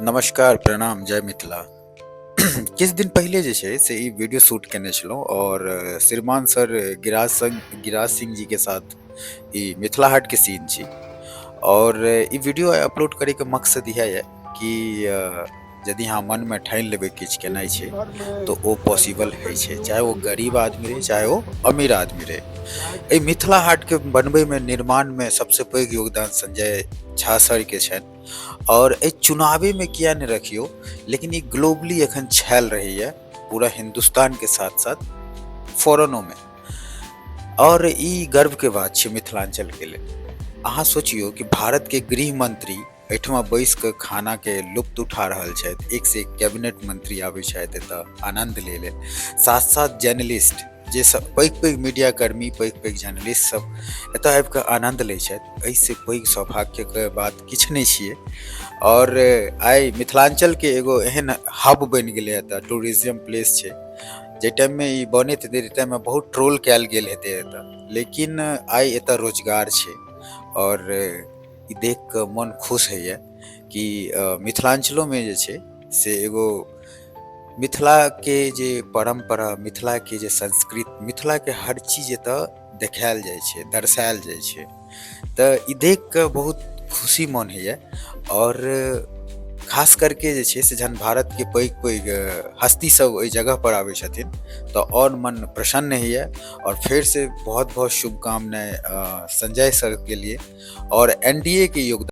नमस्कार, प्रणाम, जय मिथिला। किछु दिन पहिले जे छै से ई वीडियो शूट केने छलहुँ और श्रीमान सर गिरिराज सिंह जी के साथ ई मिथिला हाट के सीन छी। और ई वीडियो अपलोड करैके मकसद इएह यऽ कि यदि अहाँ मनमे ठानि लेबै किछु केनाइ छै तऽ ओ पॉसिबल होइ छै, चाहे ओ गरीब आदमी रहै, चाहे ओ अमीर आदमी रहै। एहि मिथिला हाटके बनबैमे, निर्माणमे सबसँ पैघ योगदान संजय झा सरके छनि। आओर एहि चुनावेमे किया नहि रखियौ, लेकिन ई ग्लोबली एखन छायल रहैए पूरा हिन्दुस्तानके साथ साथ फॉरेनोमे। आओर ई गर्वके बात छै मिथिलाञ्चलके लेल। अहाँ सोचियौ कि भारतके गृह मंत्री एहिठमा बैस कऽ खानाके लुत्फ उठा रहल छथि, एक से एक कैबिनेट मंत्री आबै छथि एतऽ आनन्द लै लेल, साथ साथ जर्नलिस्ट जे सब पैघ पैघ मीडिया कर्मी, पैघ पैघ जर्नलिस्ट सब एतऽ आबि कऽ आनन्द लै छथि। एहिसँ पैघ सौभाग्यके बात किछु नहि छियै। आओर आइ मिथिलाञ्चलके एगो एहन हब बनि गेलै एतऽ, टूरिज्म प्लेस छै। जाहि टाइममे ई बनैत हेतै, ताहि टाइममे बहुत ट्रोल कयल गेल हेतै एतऽ, लेकिन आइ एतऽ रोजगार छै। आओर ई देख कऽ मन खुश होइए कि मिथिलाञ्चलोमे जे छै से एगो मिथिलाके जे परम्परा, मिथिलाके जे संस्कृति, मिथिलाके हर चीज एतऽ देखायल जाइ छै, दर्शायल जाइ छै। तऽ ई देख कऽ बहुत खुशी मन होइए। आओर खास करके जे छै से जहन भारतके पैघ पैघ हस्ती सब ओहि जगह पर आबै छथिन तऽ आओर मन प्रसन्न होइए। आओर फेरसँ बहुत बहुत शुभकामनाएँ संजय सरके लिए आओर NDA के योगदान।